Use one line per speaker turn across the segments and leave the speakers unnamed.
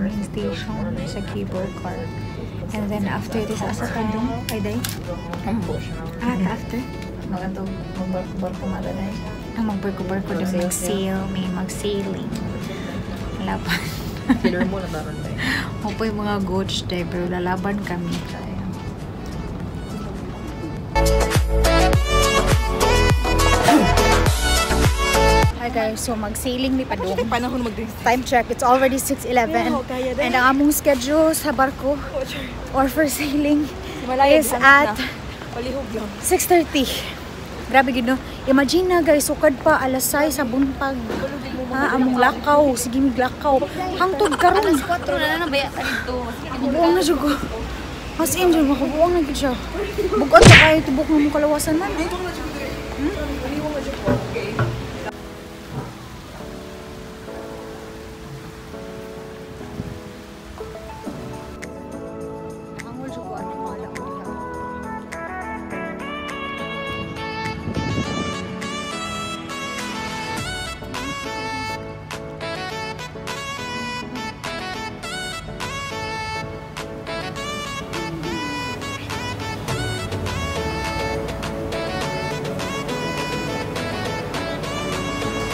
aming station sa cable car. And then after this, asa ta dong? Ay, day?
Ambo.
Ah, after?
Magatog, magbarko-barko maganay.
Ang magbarko-barko din, mag-sail, may mag-sailing. Laban.
Killer mo na taron day.
Opo yung mga goats day, pero lalaban kami. Hi guys, so mag-sailing mi padung.
Panahon mag-drink.
Time check, it's already 6:11. And ang among schedule sa barko or for sailing is at
Palihog lang.
6:30. Grabe gid no. Imagine na guys, sukad pa alas 6 sa buntag. Ha, among lakaw, sige mig lakaw. Hangtod karon.
Alas 4 na lang baya ka dito.
Buang na jud ko. As in jud makabuang na gid siya. Bug-on sa kayo tubok nga mong kalawasan man. Angol jud ko ano mala ko.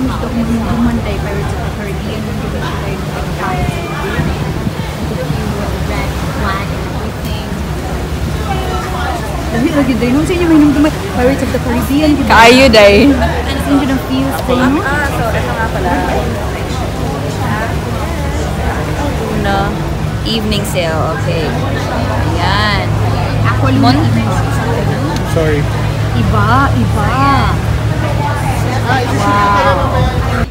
Gusto ko yung Monday, Pirates of the Caribbean, yung diba siya kayo red flag and everything. Dami lagi day. Nung sa inyo may nung Pirates of the Caribbean.
Kaayo day.
Sa inyo ng feels day, no?
Ah, so ito nga pala. Una, evening sale. Okay. Ayan.
Aqua
Mon-
Sorry.
Iba, iba. Wow.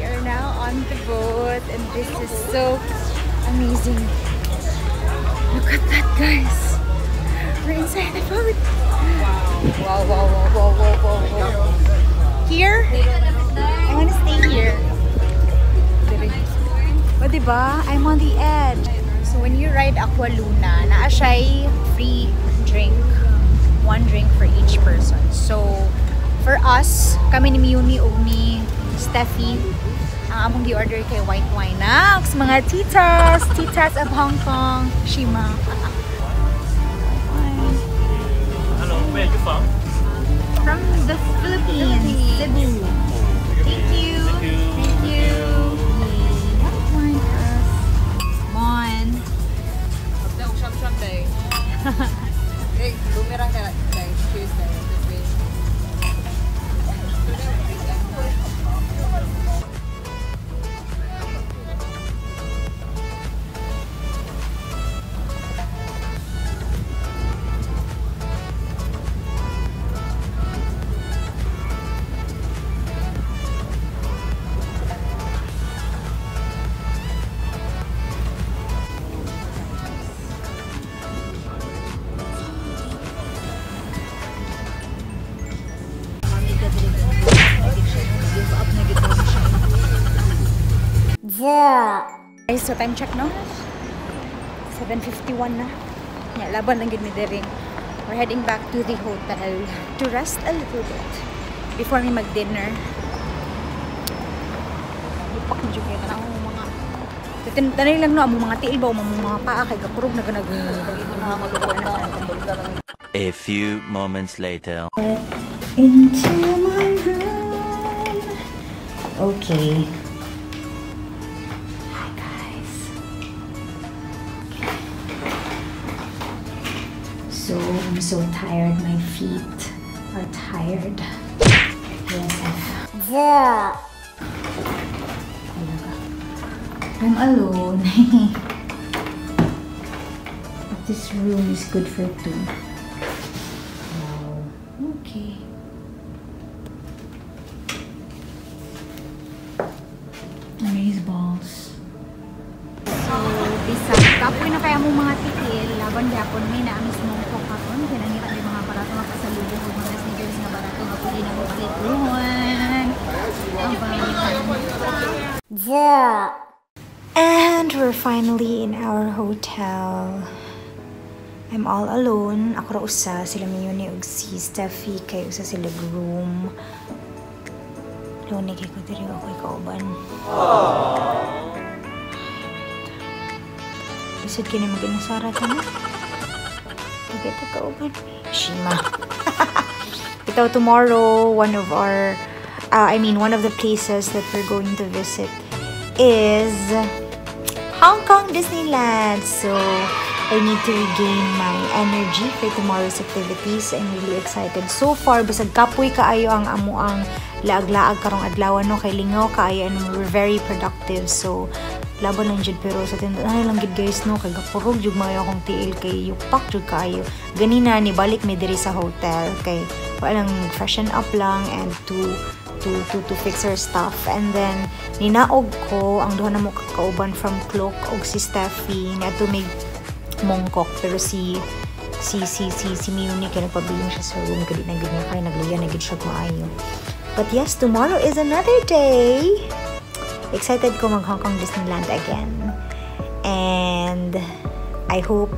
We are now on the boat and this is so amazing. Look at that, guys. We're inside the boat. Wow. Here? I want to stay here. O, diba? I'm on the edge. So when you ride Aqua Luna, naa siya'y free drink. One drink for each person. So, for us, kami ni Miyuni ug ni Steffi, ang among gi-order kay white wine. Naks, mga titas, titas of Hong Kong, Shima. Wine.
Hello, where are you from?
From the Philippines, Cebu. Thank you.
Thank you.
Thank you. White wine for us. Mon.
Sham-sham day. Okay, boomerang na guys. Cheers day.
Guys, so time check no? 7:51 na. Yeah, laban lang gid mi diri. We're heading back to the hotel to rest a little bit before we mag-dinner. Lupak na jud kay tanawon mo mga tanay lang no among mga tiil ba o among mga paa kay gakurog na ganag.
A few moments later.
Into my room. Okay. Hi guys. Okay. So I'm so tired. My feet are tired. Yes, I've. Talaga. I'm alone. But this room is good for two. Wow. Okay. Amaze balls. So, bisag kapoy na kaya mo mga tiil, laban gyapon may na amis mong karon kay nangita di mga barato nga pasalubong ug mga sneakers nga barato nga pwede na mo palituhon. Yeah. And we're finally in our hotel. I'm all alone. Ako ra usa, sila Miyuni ug si Steffi kay usa sila room. Lonely kay ko diri ako'y kauban. Lisod kini mag-inasara ka na. Pagkita kauban. Shima. Ito tomorrow, one of our, I mean, one of the places that we're going to visit is Hong Kong Disneyland. So, I need to regain my energy for tomorrow's activities. I'm really excited. So far, bisag kapoy kaayo ang amoang laag-laag karong adlaw, no, kay lingaw kaayo and we're very productive. So, laban lang jud, pero sa tinuod lang gid, guys, no, kay gakurog jud maayo akong tiil kay yupak jud kaayo. Ganina ni balik mi diri sa hotel kay walang freshen up lang and to fix our stuff, and then ninaog ko ang duha namo kauban from Klook og si Steffi niadto mig Mongkok, pero si Miyuni kay nagpabilin siya sa room kay di na gid niya kaya, nagluya na gid siya maayo. But yes, tomorrow is another day. Excited ko mag Hong Kong Disneyland again. And I hope,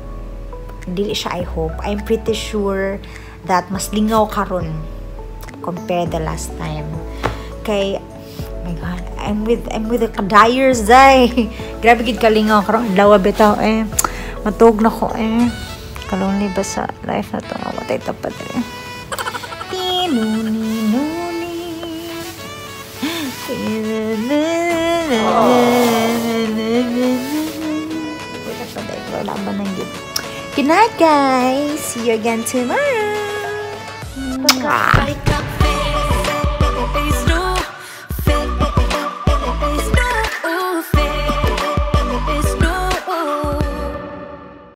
dili siya I hope, I'm pretty sure that mas lingaw karon compared the last time. Kay, oh my God, I'm with the kadayers, day. Grabe gid kalingaw karon adlaw bitaw eh. Matug na ko eh. Kalonely ba sa life na to nga watay tapat eh. Tinuni nuni. Wala pa dahil. Wala ba nang yun. Good night, guys. See you again tomorrow. Mwah.